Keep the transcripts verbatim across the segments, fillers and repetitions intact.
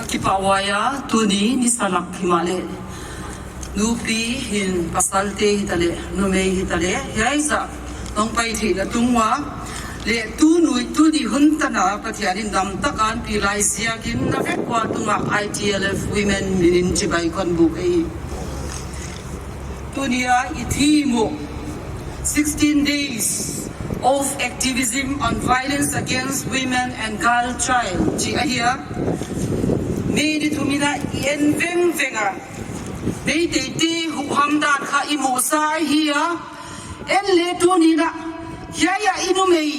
Kipah uai a, tuni nisa lak himah le, nupi hin pasal te hita le, numei hita le, hiai zah nong pai theihna tung ua le, tuni, tuni hun tana Pathian in damtak a anpi lai ziakin na vek ua tunga I T L F Women minin chibai kon buk ei. Tunia i theme u sixteen days of activism on violence against women and girl child chi ahi a. May ni thum ina i en veng veng a, Meitei te huham dan kha i musa ahi a. En le tuni na, hiai a i numei,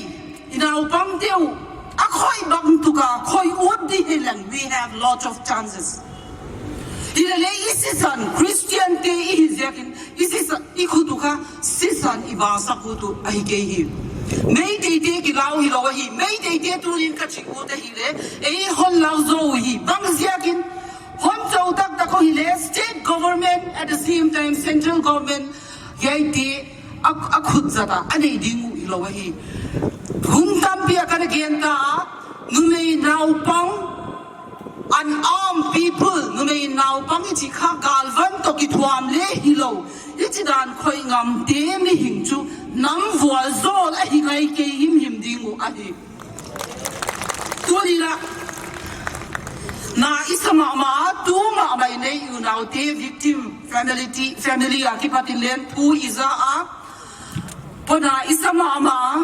i naupang teu a khoi bang tuka khoi ut di hilang, we have lot of chances. Hilele i sisan, Christian te i hi ziakin, i sisan, i khutu kha, sisan i bangsa khutu ahi kei hi. Meitei te kilau hilou ahi, Meitei te tunin ka chi ut ahile, ei hon lau zou hi, bang ziakin, hon zou tak tak u hile, state government, at the same time, central government, hiai te, a, a khut zata, a nei ding u hilou ahi. Hun tampi a kana gen ta a, numei naupang, unarmed people, numei naupang i chi kha galvan toh kithuam le hilou. I chi dan khoi ngam te mihing chu nam vual zol ahi ngai kei him him ding u ahi. Tuni la, na i sa mahmah a, tu mahmah i nei u nau te victim family, family a kipat in len thu i za a, pona i sa mahmah a,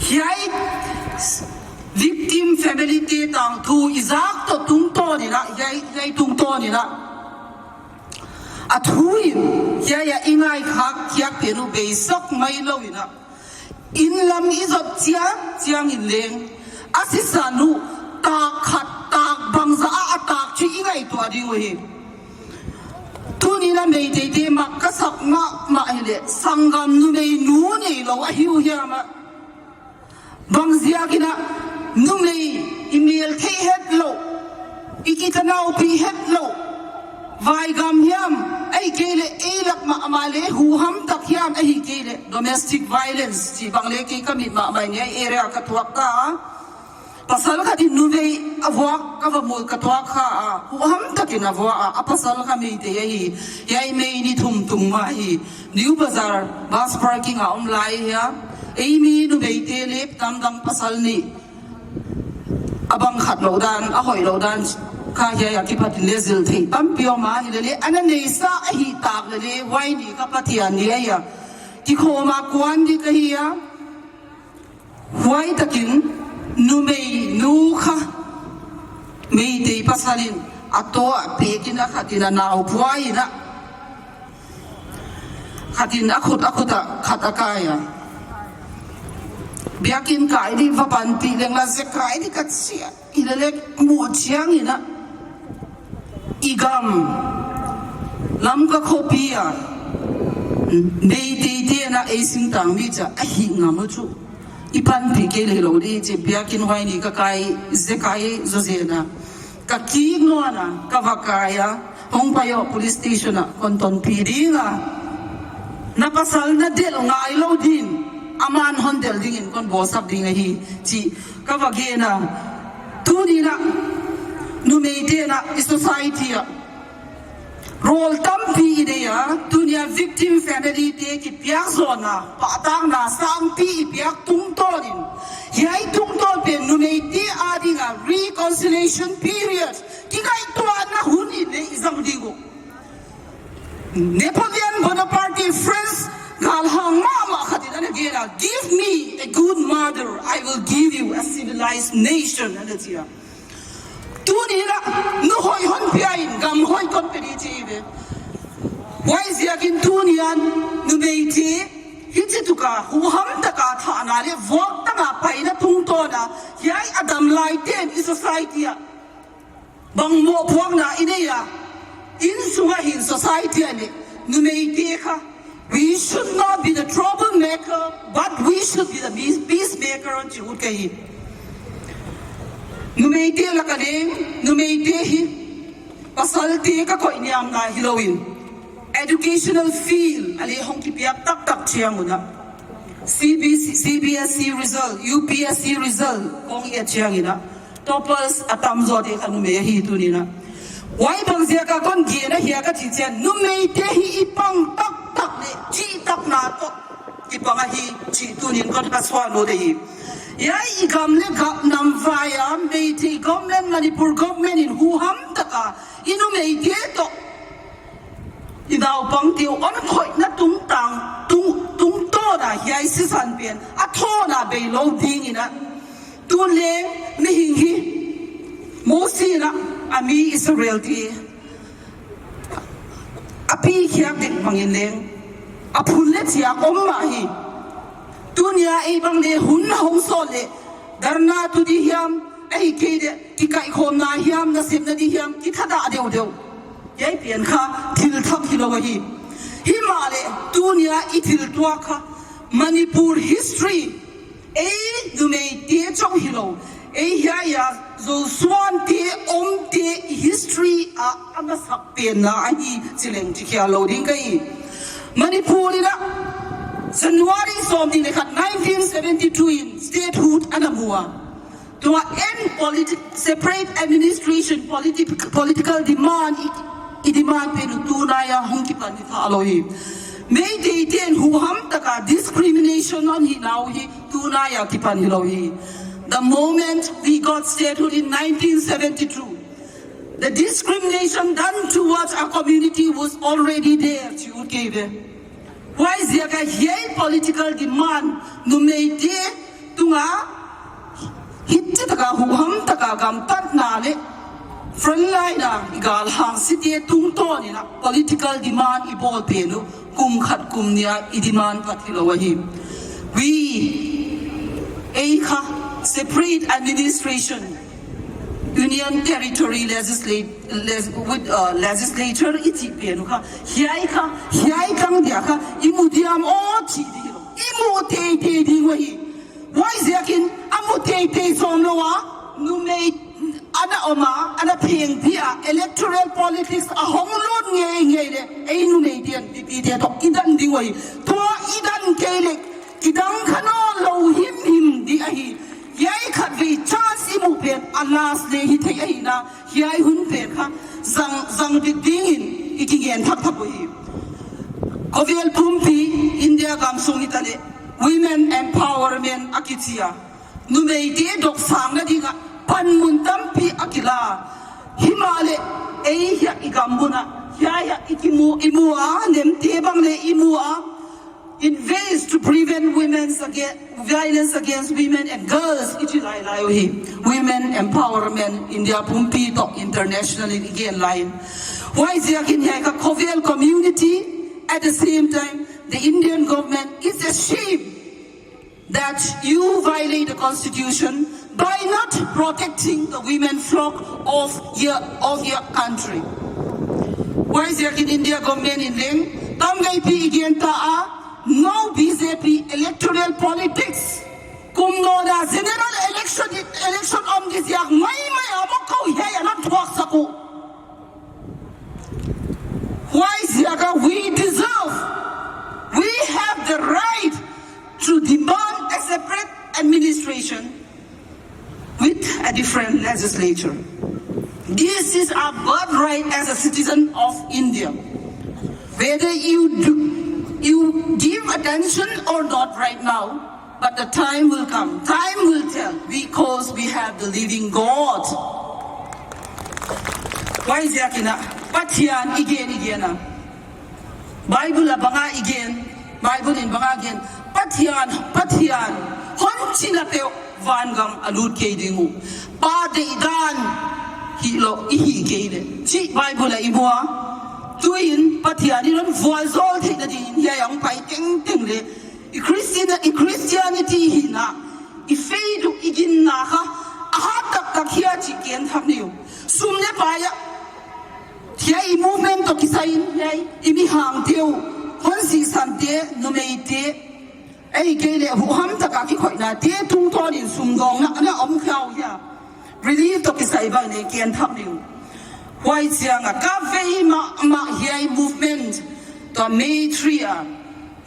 hiai victim family te tangthu i zak toh tungtawn in a, hiai, hiai tungtawn in a, a thu in, hiai a i ngai khak khiak pen u beisak mai lou in a, in lam i zot chiang chiang in leng, a sisan u tak khat tak bangzah a a tak chu i ngaihtuah ding u hi. Tuni la Meitei te mak ka sak mahmah hile, sanggam numei nu neilou ahi u hiam a. Bang ziakin a, numei i mel thei het lou, i kitanaopi het lou, vaigam hiam, ahikei le ei lak mahmah le huham tak hiam, ahikei le domestic violence chi bang le kei ka mit mahmah in hiai area ka thuak ta a. Pasal khat in numei a vuak ka va mul ka thuak kha a, huham takin a vuak a, a pasal kha Meitei ahi, hiai May ni thum tung ma hi, New Bazar bus parking a om lai hi a, ei mi numei te le tamdang pasal ni, a bang khat lou dan, a hoih lou dan, kha hiai a kipat in le zil thei tampi om a, hilele, ana neisa ahi tak lele, huai ni kha Pathian ni ahi a, kikhom a kuan di ka hi a, huai takin, numei nu kha, Meitei pasal in, a to a pek in a khat in a nau puai in a, khat in a khut a khut a, khat a kai a. Biakin kai di va panpih leng la ze kai di ka chi a. Hilele mu chiang in a. I gam. Lamka khopi a. Meitei te na ei singtang mi cha. Ahi ngam u chu. I panpih kei le lou di chi biakin huai ni ka kai, ze kai zo ze na. Ka kik nawn a, ka va kai a, hong pai o police station a, kon tonpih ding a. Na pasal na del ngai lou din, aman hon del dingin kon bawlsak ding ahi, chi ka va gen a. Tuni na, numei te na, i society a. Role tampi i nei a, tunia victim family te kipiak zawna, pahtakna sangpi i piak tungtawn in. Hiai tungtawn pen numei te a ding a reconciliation period. Kingaihtuahna hun in nei i zang ding uh. Napoleon Bonaparte, France, galhang mahmah khat in ana gen a, "Give me a good mother, I will give you a civilized nation," ana chi a. Tuni la, nu hoi hon pia in, gam hoi kon pe di chi ve. Huaiziakin tuni a, numei te, hichi tuka, huham taka thahna le, vuak taka paina tungtawn a, hiai a dam lai ten i society a. Bang mohpuakna i nei a, insunga hin society a le, numei te kha, we should not be the troublemaker, but we should be the peace-, peacemaker, an chi ut ka hi. Numei te laka leng, numei te hi, pasal te ka koih niamna hilou in, educational field, a le hong kipiak taktak chiang un a. C B C, C B S E result, U P S C result, kong i a chiang in a. Toppers atamjo te kha numei ahi tunin a. Why bang jeh a kon gen ahi a kati chun, numei te hi ipang taktak le, chi takna toh ipang ahi, chi tunin kon ka suan u te hi. Hiai igam le gam nam vai a, Meitei government, Manipur government in huham taka, inumei te toh inaopang teu onkhoina tungtang, tung, tungtawn a hiai sisan pen, athawn a beilou dingin a. Tun leng mihing hi, Mosi in a, ami Israel te, api khiak ding bangin leng, aphun le chia om mah hi. Tunia ei bang le hun hong sol le, dharna tu di hiam, ahihkeileh, kikaikhomna hiam, nasepna di hiam, kithadah deuhdeuh. Hiai pen kha thil thak hilou ahi. Himahleh tunia i thil tuak kha Manipur history, ei numei te chauh hilou, ei hiai a Zosuan te, om te, history a amasak penna ahi chi leng chi khial lou ding ka hi. Manipur in a January sawmnih le khat nineteen seventy-two in statehood ana mu a. Tua en politi-, separate administration politi-, political demand i, i demand pen u tunai a hong kipan hi tha lou hi. Meitei ten huham taka discrimination on hi nau hi tunai a kipan hilou hi. The moment we got statehood in nineteen seventy-two, the discrimination done towards our community was already there, chi u kei ve. Huaiziak a hiai political demand numei te tunga hichi taka huham taka gamtatna le frontline a i galhang site tungtawn in a political demand i bawl pen u kum khat kum nih a i demand pat hilou ahi. We, ei kha separate administration, Union Territory legislate, les-, with, uh, legislature i chih pen u kha, hiai kha, hiai kang dia kha, i mu diam aw chi di hilou. I mu teitei ding u ahi. Huaiziakin a mu teitei sawm lou a, numei ana om a, ana pheng dia, electoral politics a hong lut ngeingei le, ei numei ten, mipi te toh, i dan ding u ahi. Tua i dan kei le, kidang kha nawn lou himhim di ahi. Hiai khatvei chance i mu pen, a last le hi thei ahi na, hiai hun pen kha, zang, zang dik dingin, i kigen thak thak u hi. Khovel pumpi, India gam sung hi ta le, women empowerment a kichi a. Numei te doksangna dinga panmun tampi a kila. Himahleh ei hia i gam mun a, hia hia i kimu, i mu a, nemte bang le i mu a. In ways to prevent women's aga-, violence against women and girls, i chi lailai u hi. Women empowerment, India pumpi toh internationally i gen lai in. Huaiziakin hiai kha khovel community, at the same time, the Indian government is ashamed that you violate the constitution by not protecting the women flock of your, of your country. Huaiziakin India government in leng, tamveipi i gen ta a, no B J P electoral politics. Kum nona general election, election om di ziak maimai a makaw hiai a nan thuak sak u. Huaiziak a we deserve, we have the right to demand a separate administration with a different legislature. This is our birthright as a citizen of India. Whether you do, you give attention or not right now, but the time will come. Time will tell, because we have the living God. Huaiziakin a, Pathian i gen i gen a. Bible a banga i gen, Bible in banga gen. Pathian, Pathian, hon china peuh vangam a lut kei ding u. Pa deidan hilou i hi kei le. Chi Bible a i mu a. Tuin Pathian in hon vualzawl theihna dingin hiai a hong pai tengteng le. I Christian, i Christianity hina, i faith u, i ginna kha, a hat taktak hia chi ken thak ni u. Sum le pai a, hiai i movement toh kisai in, hiai i mihang te u, hon sisan te, numei te, ahihkeileh huham taka kikhoihna te tungtawn in sumdawngna ana om khia u hia. Relief toh kisai bang nei ken thak ni u. Huaiziak a ka vei mahmah hiai movement toh May three a,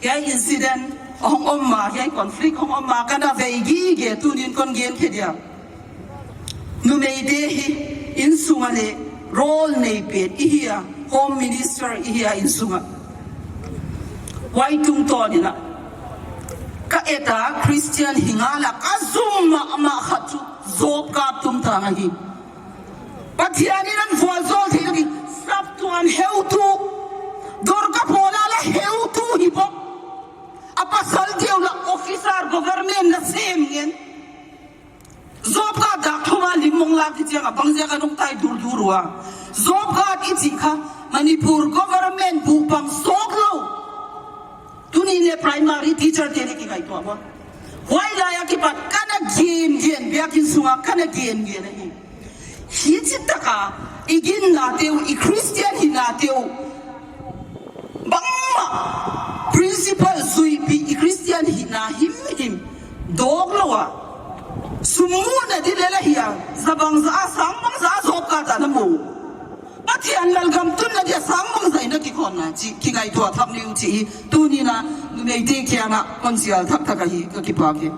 hiai incident hong om ma, hiai conflict hong om ma, ka na vei gige tunin kon gen khe dia. Numeite hi insunga le role neipen ihi a, Home Minister ihi a insunga. Huai tungtawn in a, ka et a Christian hi ngal a ka zum mahmah khat chu Job kap tungtang ahi. Pathian in ahin vualzawl theina ding, saptuam heutu, Dorcas Paul a la heutu hi bou. A pasal deuh la officer, government la sem ngen. Job kap dak thum a lim mong lak kichia, bang ziak a nungtai dur dur ua. Job kap i chih kha, Manipur government buhpang sok lou. Tuni le primary teacher te le kingaihtuah ua. Huai lai a kipat kana gen gen, biakin sunga kana gen gen ahi. Hichi taka, i ginna teu, i Christian hina teu. Bangmah principle zuipi i Christian hina himhim dawk lo a, sum muna ding le la hi a, za bangza a, sang bangza a Job kap a na mu. Pathian lalgam tunna dia sang bangza in a kikhawnna chih kingaihtuah thak leu chih hi tuni in a numeite kiangah kon sial thak thak ahi, ka kipak e.